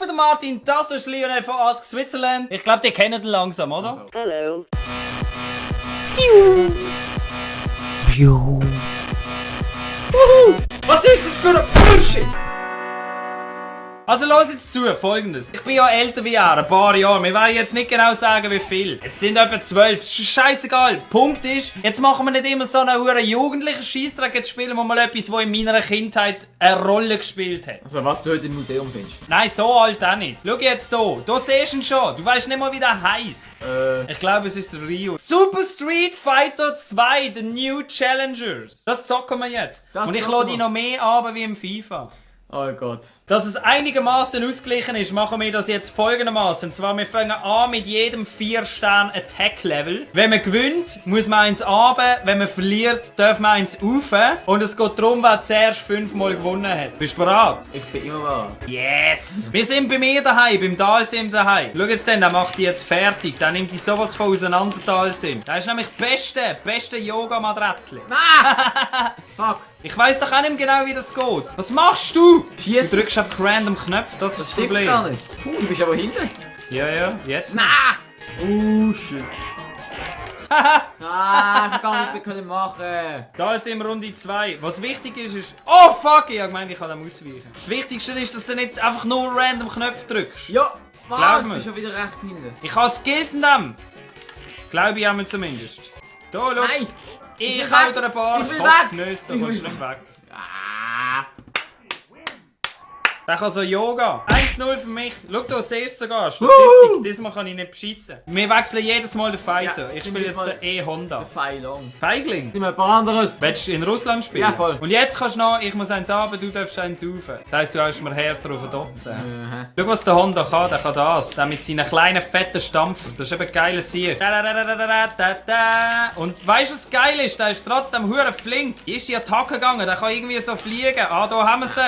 bin der Martin, das ist Lionel von Ask Switzerland. Ich glaube, die kennen ihn langsam, oder? Hallo. Was ist das für ein Bullshit? Also los jetzt zu, folgendes. Ich bin ja älter wie er, ein paar Jahre. Wir wollen jetzt nicht genau sagen, wie viel. Es sind etwa 12. Scheißegal. Punkt ist, jetzt machen wir nicht immer so einen huren jugendlichen Scheissdreck. Jetzt spielen wir mal etwas, das in meiner Kindheit eine Rolle gespielt hat. Also was du heute im Museum findest? Nein, so alt auch nicht. Schau jetzt hier. Da siehst du ihn schon. Du weißt nicht mal, wie der heisst. Ich glaube, es ist der Ryu. Super Street Fighter 2, The New Challengers. Das zocken wir jetzt. Und ich lade ihn noch mehr an wie im FIFA. Oh Gott. Dass es einigermaßen ausgeglichen ist, machen wir das jetzt folgendermaßen. Und zwar, wir fangen an mit jedem 4-Stern Attack Level. Wenn man gewinnt, muss man eins runter. Wenn man verliert, darf man eins rauf. Und es geht darum, wer zuerst 5-mal gewonnen hat. Bist du bereit? Ich bin immer bereit. Yes! Wir sind bei mir daheim, beim Dalsim daheim. Schau jetzt den, der macht die jetzt fertig. Der nimmt die sowas von auseinander, Dalsim. Der ist nämlich beste Yoga-Matratzel. Fuck. Ich weiss doch auch nicht genau, wie das geht. Was machst du? Schießen. Du drückst einfach random Knöpfe, das ist das Stimmt Problem. gar nicht. Du bist aber hinten. Ja, jetzt. Shit. Ich kann nicht mehr machen. Da sind wir Runde 2. Was wichtig ist... Oh fuck, ich hab gemeint, ich kann dem ausweichen. Das Wichtigste ist, dass du nicht einfach nur random Knöpfe drückst. Ja, Glaub warte, ich mir's. bin schon wieder recht hinten. Ich habe Skills in dem. Glaube ich einmal zumindest. Da, schau. Nein! Ich bin hau weg. dir ein paar Ich bin Kopfnüsse, da weg. kommst du nicht weg. Ah. Der kann so Yoga. 1-0 für mich. Schau, du siehst sogar. Statistik. Diesmal kann ich nicht beschissen. Wir wechseln jedes Mal den Fighter. Ja, Ich spiele jetzt den E-Honda. Der Pfeil lang. Feigling. Nimm ein paar anderes. Willst du in Russland spielen? Ja, voll. Und jetzt kannst du noch, ich muss eins haben, du darfst eins rauf. Das heisst, du hast mir härter auf den Dotzen. Schau, was der Honda kann. Der kann das. Der mit seinen kleinen, fetten Stampfer. Das ist eben geil Sieg. Und weißt du, was geil ist? Der ist trotzdem hure flink. Ist die Attacke gegangen. Der kann irgendwie so fliegen. Ah, da haben wir sie.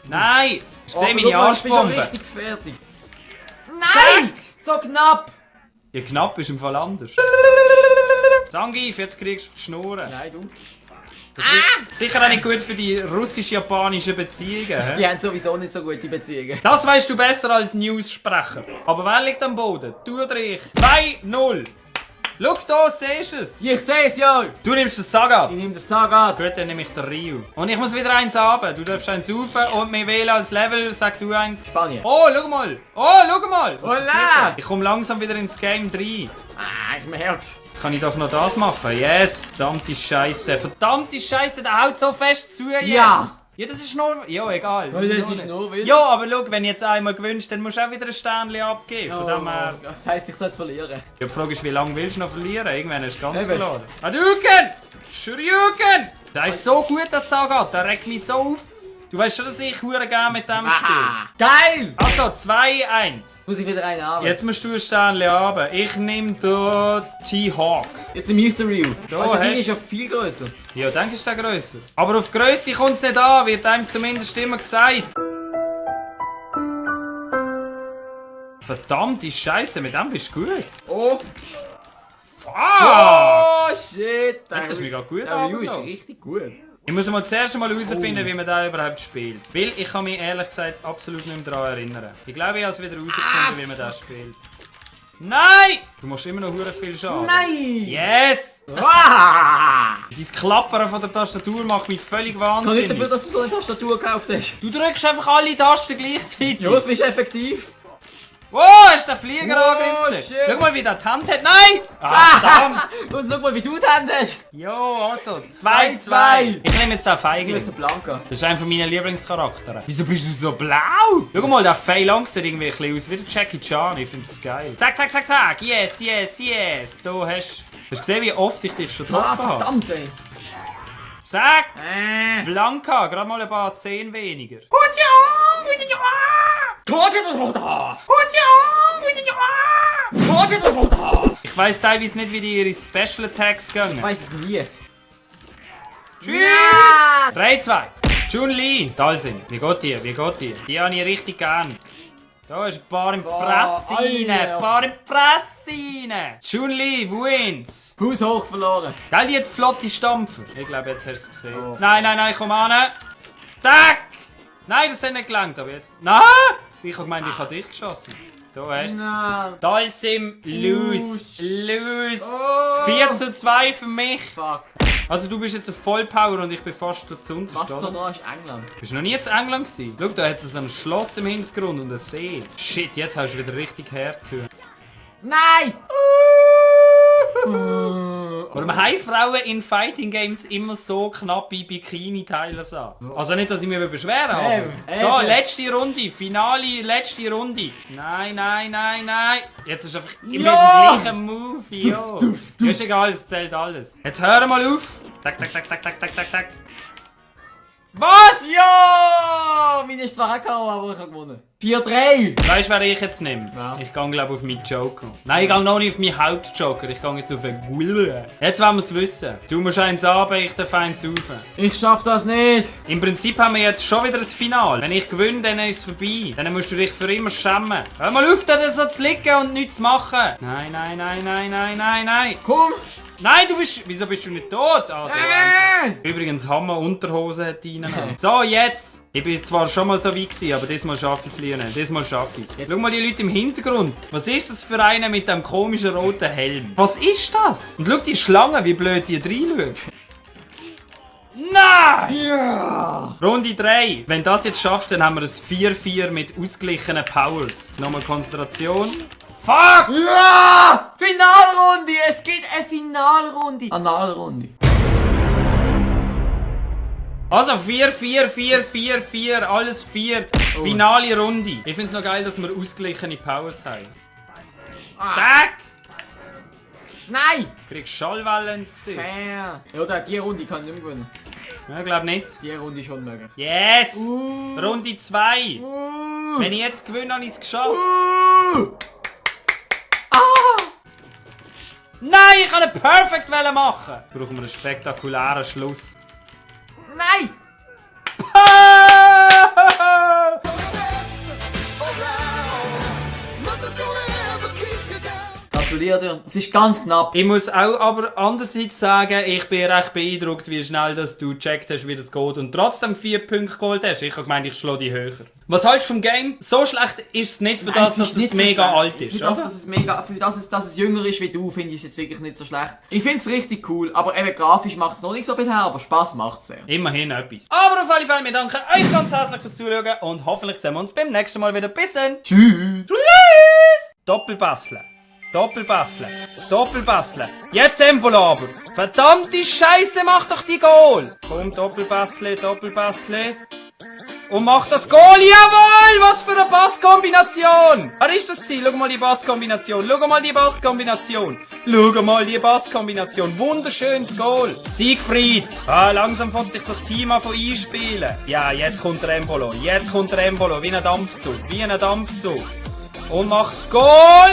Nein. Hast du gesehen, meine Ich bin schon Arschbombe? richtig fertig. Nein! So knapp! Ja, knapp ist im Fall anders. Zangief, jetzt kriegst du auf die Schnur. Nein, du. Das ist sicher auch nicht gut für die russisch-japanischen Beziehungen. Hä? Die haben sowieso nicht so gute Beziehungen. Das weißt du besser als News-Sprecher. Aber wer liegt am Boden? Du oder ich? 2-0. Schau da, siehst du es? Ich sehe es ja! Du nimmst den Sagat. Ich nehme das Sagat. Gut, dann nehme ich den Ryu. Und ich muss wieder eins haben. Du darfst eins rauf und wir wählen als Level. Sag du eins. Spanien. Oh, schau mal. Oh, schau mal. Was Hola. passiert da? Ich komme langsam wieder ins Game 3. Ich merk's. Jetzt kann ich doch noch das machen. Yes. Verdammte Scheiße. Verdammte Scheiße, der haut so fest zu jetzt. Ja. Ja, das ist nur... Ja, egal. Das ist nur wieder. Ja, aber schau, wenn du jetzt einmal gewinnst, dann musst du auch wieder ein Sternchen abgeben. Von dem her... Das heisst, ich sollte verlieren. Ja, die Frage ist, wie lange willst du noch verlieren? Irgendwann hast du ganz Eben. verloren. Hadouken! Shoryuken! Der ist so gut, das Sagat. Der regt mich so auf. Du weißt schon, dass ich hure gerne mit dem spiele. Geil! Also, 2-1. Muss ich wieder einen haben. Jetzt musst du ein Sternchen haben. Ich nehme hier T-Hawk. Jetzt nehme ich den Ryu. Da Der Ding hast- ist ja viel grösser. Ja, dann ist der grösser. Aber auf Grösse kommt es nicht an, wird einem zumindest immer gesagt. Verdammte Scheiße, mit dem bist du gut. Oh! Fuck! Oh, shit! Jetzt hast du mich gerade gut Der Ryu ist angelassen. richtig gut. Ich muss mal zuerst mal herausfinden, wie man da überhaupt spielt. Weil ich kann mich ehrlich gesagt absolut nicht mehr daran erinnern. Ich glaube, ich habe es wieder herausgefunden, wie man das spielt. Nein! Du musst immer noch hure viel Schaden. Nein! Yes! Ah! Dein Klappern von der Tastatur macht mich völlig Kann nicht wahnsinnig. dafür, dass du so eine Tastatur gekauft hast. Du drückst einfach alle Tasten gleichzeitig. Ja, es ist effektiv. Wow, hast du den Flieger Oh, angegriffen? shit. Schau mal, wie der die Hand hat. Nein! Ah, verdammt! Und schau mal, wie du die Hand hast. Jo, also, 2-2. 2-2. Ich nehme jetzt den Ich bin Feigling. so Blanca. Das ist einer meiner Lieblingscharaktere. Wieso bist du so blau? Schau mal, der Pfeil lang sieht irgendwie ein bisschen aus wie der Jackie Chan. Ich finde das geil. Zack, zack, zack, zack. Yes, yes, yes. Du hast du gesehen, wie oft ich dich schon getroffen habe? Verdammt, ey. Zack. Blanca, gerade mal ein paar 10 weniger. Ich weiss teilweise nicht, wie die ihre Special Attacks gehen. Ich weiß es nie. Tschüss! 3-2. Chun-Li. Dalsim. Wie geht die? Wie geht die? Die habe ich richtig gern. Da ist ein paar im Fresse rein. Alter. Ein paar im Fresse rein. Chun-Li wins. Haus hoch verloren. Gell, die hat flotte Stampfer. Ich glaube, jetzt hast du es gesehen. Oh. Nein, nein, nein, komm an. Tack! Nein, das hat nicht gelangt, aber jetzt... Nein! Ich hab gemeint, ich habe dich geschossen. Du hast Nein. Dalsim, lose. Oh. 4:2 für mich. Fuck. Also du bist jetzt auf Vollpower und ich bin fast dazu Was so oder? da ist England? Bist du noch nie in England gewesen? Schau, da hat es so ein Schloss im Hintergrund und einen See. Shit, jetzt hast du wieder richtig Herz zu. Nein! Warum haben Frauen in Fighting Games immer so knappe Bikini-Teile an? Also nicht, dass ich mich beschweren aber... Eben. So, letzte Runde, Finale, letzte Runde. Nein, nein, nein, nein. Jetzt ist einfach immer Ja! der gleiche Move, ja. Ist egal, es zählt alles. Jetzt hör mal auf. Tak, tak, tak, tak, tak, tak, tak, tak. Was? Ja! Meine ist zwar auch KO, aber ich habe gewonnen. 4-3! Weißt du, wer ich jetzt nehme? Ja. Ich gehe glaube auf meinen Joker. Nein, ich gehe noch nicht auf meinen Hauptjoker. Ich gehe jetzt auf den Guille. Jetzt wollen wir es wissen. Du musst eins haben, ich darf eins saufen. Ich schaff das nicht! Im Prinzip haben wir jetzt schon wieder ein Finale. Wenn ich gewinne, dann ist es vorbei. Dann musst du dich für immer schämen. Hör mal auf, da so zu liegen und nichts zu machen. Nein, nein, nein, nein, nein, nein, nein. Komm! Nein, du bist... Wieso bist du nicht tot? Ah, du Ente. Übrigens, Hammer Unterhose hat rein. So, jetzt. Ich bin zwar schon mal so weit gewesen, aber diesmal schaffe ich es, Lionel. Diesmal schaffe ich es. Schau mal die Leute im Hintergrund. Was ist das für einer mit dem komischen roten Helm? Was ist das? Und schau die Schlange, wie blöd die reinschaut. Nein! Ja! Runde 3. Wenn du das jetzt schaffst, dann haben wir ein 4-4 mit ausgeglichenen Powers. Nochmal Konzentration. Fuck! Ja! Finalrunde! Es gibt eine Finalrunde! Analrunde. Also 4-4, alles 4. Oh. Finale Runde. Ich finde es noch geil, dass wir ausgeglichene Powers haben. Ah. Tag! Nein! Kriegst Schallwellen ins Gesicht. Fair. Ja, die Runde kann ich nicht mehr gewinnen. Ja, glaub nicht. Die Runde ist schon möglich. Yes! Runde 2. Wenn ich jetzt gewinne, habe ich es geschafft. Nein, ich kann einen Perfect machen. Brauchen wir einen spektakulären Schluss. Nein! Gratuliere dir. Es ist ganz knapp. Ich muss auch aber andererseits sagen, ich bin recht beeindruckt, wie schnell dass du gecheckt hast, wie das geht und trotzdem 4 Punkte geholt hast. Ich habe gemeint, ich schlage dich höher. Was hältst du vom Game? So schlecht ist es nicht für das, dass es mega alt ist, für das, oder? dass es jünger ist wie du, finde ich es jetzt wirklich nicht so schlecht. Ich finde es richtig cool, aber eben grafisch macht es noch nicht so viel her, aber Spaß macht es sehr. Immerhin etwas. Aber auf alle Fälle, wir danken euch ganz herzlich fürs Zuschauen und hoffentlich sehen wir uns beim nächsten Mal wieder. Bis dann! Tschüss! Tschüss! Doppelbasteln. Doppelbasteln. Doppelbasteln. Jetzt Embolo aber. Verdammte Scheiße, mach doch die Goal. Komm, Doppelbasteln, Doppelbasteln. Und mach das Goal. Jawohl! Was für eine Passkombination. Was ist das gewesen? Schau mal die Passkombination. Schau mal die Passkombination. Schau mal die Passkombination. Wunderschönes Goal. Siegfried. Ah, langsam fängt sich das Team an von einspielen. Ja, jetzt kommt der Embolo. Jetzt kommt der Embolo. Wie ein Dampfzug. Wie ein Dampfzug. Und mach's Goal.